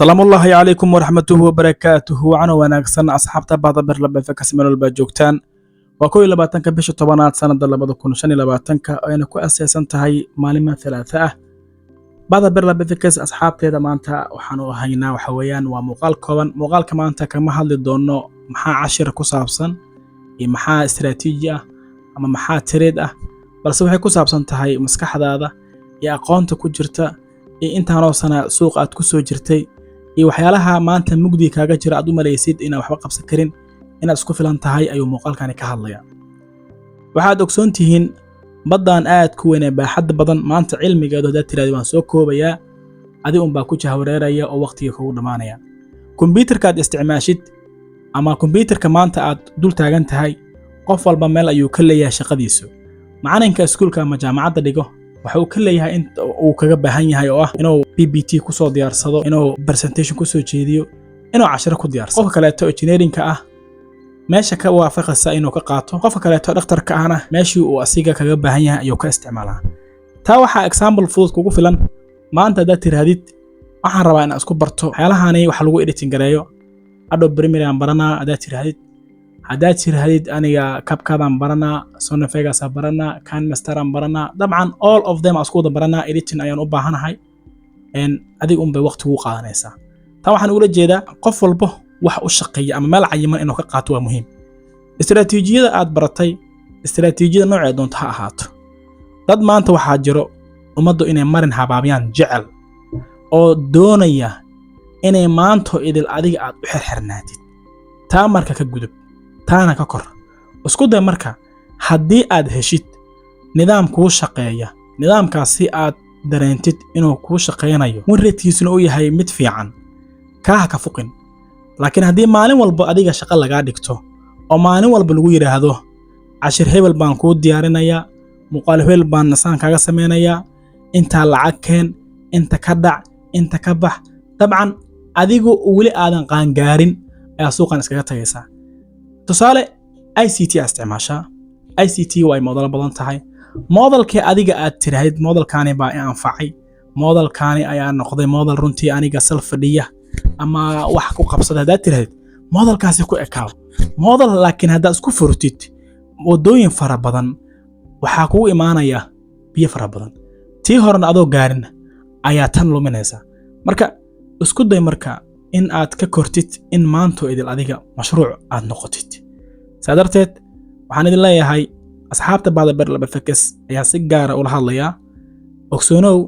Salaamullaahi calaykum waraxmatuhu wabarakaatuhu. Wacano wanaagsan, asxaabta bahda Berlabefe meel walbaa joogtaan. Waa 21-ka bisha 10aad, sanada 2025-ka, ayna ku aseysan tahay maalima Talaata ah. Bahda Berlabefekes asxaabteeda, maanta waxaanu haynaa waxa weeyaan waa muuqaal kooban. Muuqaalka maanta kama hadli doono maxaa cashir ku saabsan iyo maxaa istaraatiiji ah ama maxaa trade ah, balse waxay ku saabsan tahay maskaxdaada iyo aqoonta ku jirta iyo intaanoo sana suuqa aad ku soo jirtay iyo waxyaalaha maanta mugdi kaaga jira, aad u malaysid inaad waxba qabsan karin, inaad isku filan tahay ayuu muuqaalkani ka hadlaya. Waxaad ogsoon tihiin baddan aad ku weyn ee baaxadda badan maanta cilmigeedu haddaad tiraahdo waan soo koobayaa, adi unbaa ku jahwareeraya oo waqtiga kugu dhammaanaya. Kombyuutarka aad isticmaashid ama kombyuutarka maanta aad dul taagan tahay, qof walba meel ayuu ka leeyahay shaqadiisu. Macalinka iskuulka ama jaamacadda dhigo waxa uu ka leeyahay in uu kaga baahan yahay oo ah inuu PPT kusoo diyaarsado, inuu presentation kusoo jeediyo, inuu cashiro ku diyaarsado. Qofka kaleeto engineeringka ah meesha ka waafaqaysa inuu ka qaato. Qofka kaleeto dhakhtarka ahna meeshii uu asiga kaga baahan yahay ayuu ka isticmaalaa. Taa waxaa example fudud kugu filan: maanta haddaad tiraahdid waxaan rabaa inaan isku barto waxyaalahani wax lagu editing gareeyo, Adobe Premiere aan baranaa haddaad tiraahdid aniga CapCut aan baranaa, Sony Vegas aan baranaa, KineMaster aan baranaa, dabcan all of them aan isku wada baranaa, editing ayaan u baahanahay, adiga unbay waqti kugu qaadanaysaa. Taa waxaan ula jeedaa qof walbo wax u shaqeeya ama meel cayiman inuu ka qaato waa muhiim. Istaraatiijiyada aad baratay, istaraatiijiyada noocee doonto ha ahaato, dad maanta waxaa jiro ummaddu inay marin habaabiyaan jecel oo doonaya inay maanto idil adiga aad u xirxirnaatid. Taa marka ka gudub, taana ka kor. Isku day marka haddii aad heshid nidaam kuu shaqeeya, nidaamkaas si aad dareentid inuu kuu shaqaynayo, win ratekiisuna uu yahay mid fiican, kaa ha ka fuqin. Laakiin haddii maalin walba adiga shaqo lagaa dhigto oo maalin walba lagu yidhaahdo cashir hebel baan kuu diyaarinayaa, muuqaal hebel baan nasaan kaaga samaynayaa, intaa lacag keen, inta ka dhac, inta ka bax, dabcan adigu weli aadan qaangaarin ayaa suuqan iskaga tagaysaa. Tusaale, ICT aa isticmaashaa. ICT waa modelo badan tahay. Modelkii adiga aad tirahdid modelkaani baa i anfacay, modelkaani ayaa noqday model runtii aniga sal fadhiya ama wax ku qabsada haddaad tirahdid, modelkaasi ku ekaaw model. Laakiin haddaad isku furtid waddooyin fara badan, waxaa kugu imaanaya biyo fara badan. Tii horena adoo gaarin ayaa tan luminaysa. Marka isku day marka in aad ka kortid in maanto idil adiga mashruuc aad noqotid. Saa darteed waxaan idin leeyahay, asxaabta bahda Berlaba Fekes ayaa si gaara ula hadlayaa: ogsoonow,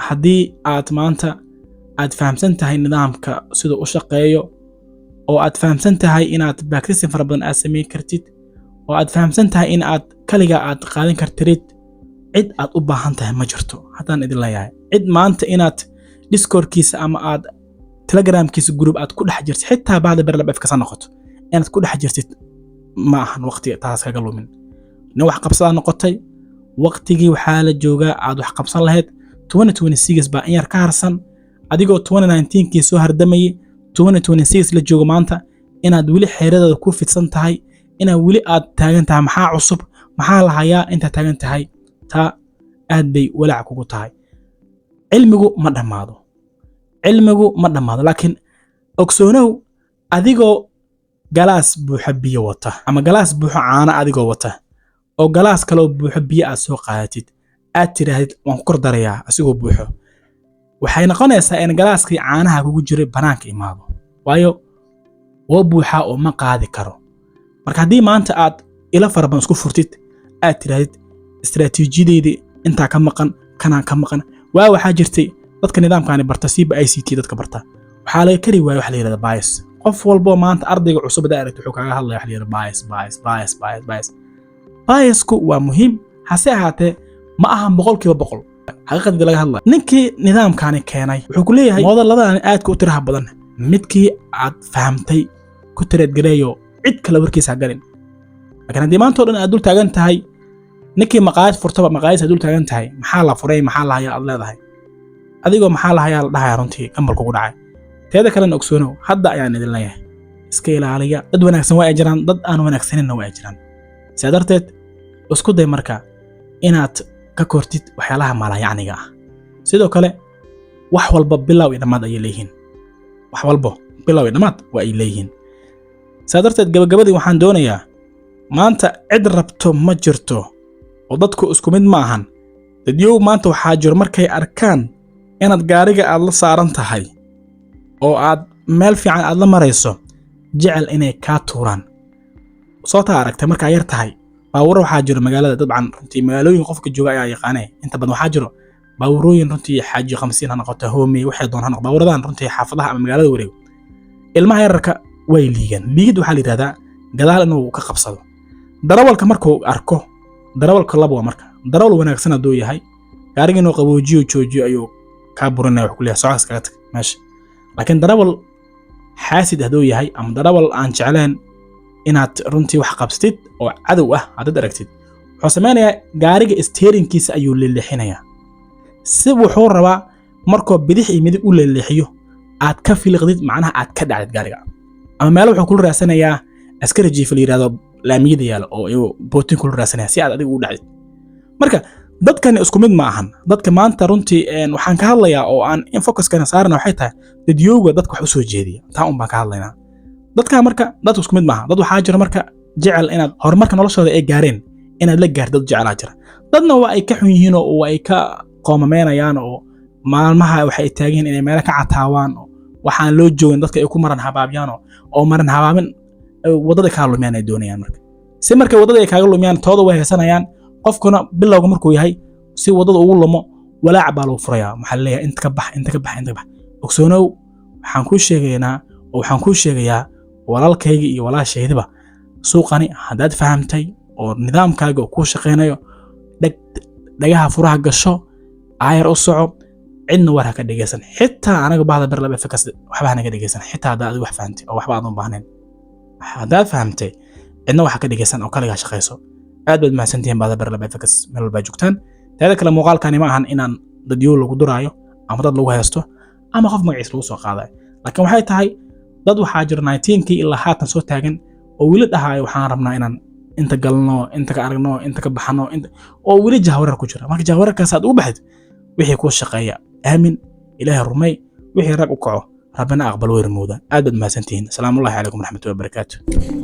haddii aad maanta aad fahamsan tahay nidaamka siduu u shaqeeyo, oo aad fahamsan tahay inaad backtesting fara badan aad samayn kartid, oo aad fahamsan tahay in aad kaliga aad qaadan kartirid, cid aad u baahan tahay ma jirto. Haddaan idin leeyahay, cid maanta inaad Discordkiisa ama aad Telegramkiisa group aad ku dhex jirtid, xitaa bahda Berlab F kasa noqoto, inaad ku dhex jirtid ma ahan. Waqtiga taas kaga lumin. Nin wax qabsadaa noqotay, waqtigii waxaa la joogaa aad wax qabsan lahayd. 2026 baa in yar ka harsan. Adigoo 2019kii soo hardamayay, 2026 la joogo maanta, inaad weli xeeradaada ku fidsan tahay, inaad weli aad taagan tahay maxaa cusub, maxaa la hayaa intaad taagan tahay, taa aad bay walaac kugu tahay. Cilmigu ma dhammaado, cilmigu ma dhammaado. Laakiin ogsoonow, adigoo galaas buuxa biyo wata ama galaas buuxo caano adigoo wata, oo galaas kaloo buuxo biyo aad soo qaadatid, aad tidhaahdid waan ku kor darayaa asigoo buuxo, waxay noqonaysaa in galaaskii caanaha kugu jiray banaanka imaado, waayo waa buuxaa oo ma qaadi karo. Marka haddii maanta aad ilo fara badan isku furtid, aad tidhaahdid istaraatiijiyadeydii intaa ka maqan, kanaan ka maqan, waa waxaa jirtay dadka nidaamkaani barta, siiba ICT dadka barta, waxaa laga kari waaya waxa la yidhahda bias. Qof walbo maanta ardayga cusub hadaa aragti, wuxuu kaaga hadlaya waxa la yidhahda bias, bias, bias, bias, bias. Biasku waa muhiim, hase ahaatee ma ahan 100%. Xaqiiqadii laga hadlaya, ninkii nidaamkaani keenay wuxuu ku leeyahay modelladani aadka u tiraha badan midkii aad fahamtay ku trade gareeyo, cid kale warkiisa ha galin. Laakiin haddii maanta o dhan aad dul taagan tahay ninkii maqaayad furtaba, maqaayad dul taagan tahay, maxaa la furay, maxaa la hayaa aad leedahay, adigoo maxaa la hayaa la dhahaya, runtii gambal kugu dhacay. Teeda kalena ogsoonow, hadda ayaan idin leeyahay iska ilaaliya. Dad wanaagsan waa ay jiraan, dad aan wanaagsaninna waa ay jiraan. Sidaa darteed isku day marka inaad ka kortid waxyaalaha maalayacniga ah. Sidoo kale wax walba bilow iyo dhammaad ayay leeyihiin. Wax walbo bilow iyo dhammaad waa ay leeyihiin. Saa darteed, gabagabadii waxaan doonayaa, maanta cid rabto ma jirto oo dadku isku mid ma ahan. Dadyow maanta waxaa jiro markay arkaan inaad gaariga aad la saaran tahay oo aad meel fiican aad la marayso, jecel inay kaa tuuraan. Soo taa aragtay markaa yar tahay, baabuuro waxaa jiro magaalada. Dabcan runtii magaalooyin qofka jooga ayaa yaqaanee. Inta badan waxaa jiro baabuurooyin runtii, xaaji 50 ha noqoto, hoomey, waxay doon ha noqo, baabuuradan runtii xaafadaha ama magaalada wareego. Ilmaha yararka way liigan. Liigid waxaa la yidhahdaa gadaal inuu ka qabsado darawalka. Markuu arko darawalka, laba waa marka darawal wanaagsan hadduu yahay, gaariga inuu qaboojiyo, joojiyo ayuu kaa burinaya, wuxuu ku leeyahay, "Socodka kaga tag meesha." Laakiin darawal xaasid hadduu yahay ama darawal aan jecleen inaad runtii wax qabsatid oo cadow ah haddaad aragtid, wuxuu sameynayaa gaariga steeringkiisa ayuu leeleexinayaa. Si wuxuu rabaa markuu bidix iyo midig u leeleexiyo aad ka filiqdid, macnaha aad ka dhacdid gaariga. Ama meelo wuxuu kula raadsanayaa askari jiifa la yidhahdo laamiyada yaalo oo iyagu bootin kula raadsanaya si aad adiga u dhacdid. Marka dadkani isku mid ma ahan. Dadka maanta runtii waxaan ka hadlayaa oo aan in focuskana saarana waxay tahay dadyowga dadka wax u soo jeediya. Taa un baan ka hadlaynaa. Dadka marka, dadku isku mid maaha. Dad waxaa jira marka jecel inaad horumarka noloshooda ay gaareen inaad la gaartid, dad jecelaa jira. Dadna waa ay ka xun yihiin oo waa ay ka qoomameynayaan oo maalmaha waxay taagan yihiin inay meelo ka cataawaan oo waxaan loo joogin dadka ay ku maran habaabiyaan oo maran habaabin waddada kaa lumiyaan ay doonayaan. Marka si markay waddada ay kaaga lumiyaan, tooda way haysanayaan. Qofkuna bilowga markuu yahay, si waddada ugu lumo, walaac baa lagu furayaa. Waxaa laleeyahay, "Inta ka bax, inta ka bax, inta ka bax." Ogsoonow, waxaan kuu sheegaynaa oo waxaan kuu sheegayaa, walaalkayga iyo walaashaydiba, suuqani haddaad fahamtay oo nidaamkaaga uu kuu shaqaynayo, dheg dhagaha furaha gasho, aayar u soco, cidna war ha ka dhegeysan. Xitaa anaga bahda Birlab FX waxba hanaga dhegeysan. Xitaa haddaad adigu wax fahamtay oo waxba aadan baahnayn, haddaad fahamtay, cidna waxa ka dhegeysan oo kaligaa shaqayso. Aad baad mahadsantihiin, bahda Birlab FX, meel walbaa joogtaan. Teeda kale, muuqaalkani ma ahan inaan dadyow lagu duraayo ama dad lagu haysto ama qof magaciis lagu soo qaadayo, laakiin waxay tahay dad waxaa jira 19kii ilaa haatan soo taagan oo weli dhahaayo, "Waxaan rabnaa inaan inta galno, inta ka aragno, inta ka baxno," inta oo weli jahwareer ku jira. Marka jahwareerkaas aad ugu baxdid, wixii kuu shaqeeya aamin, Ilaahay rumay, wixii rag u kaco Rabbina aqbal, weyrmooda. Aad baad mahadsantihiin. Asalaamullahi calaykum waraxmatullahi wabarakaatu.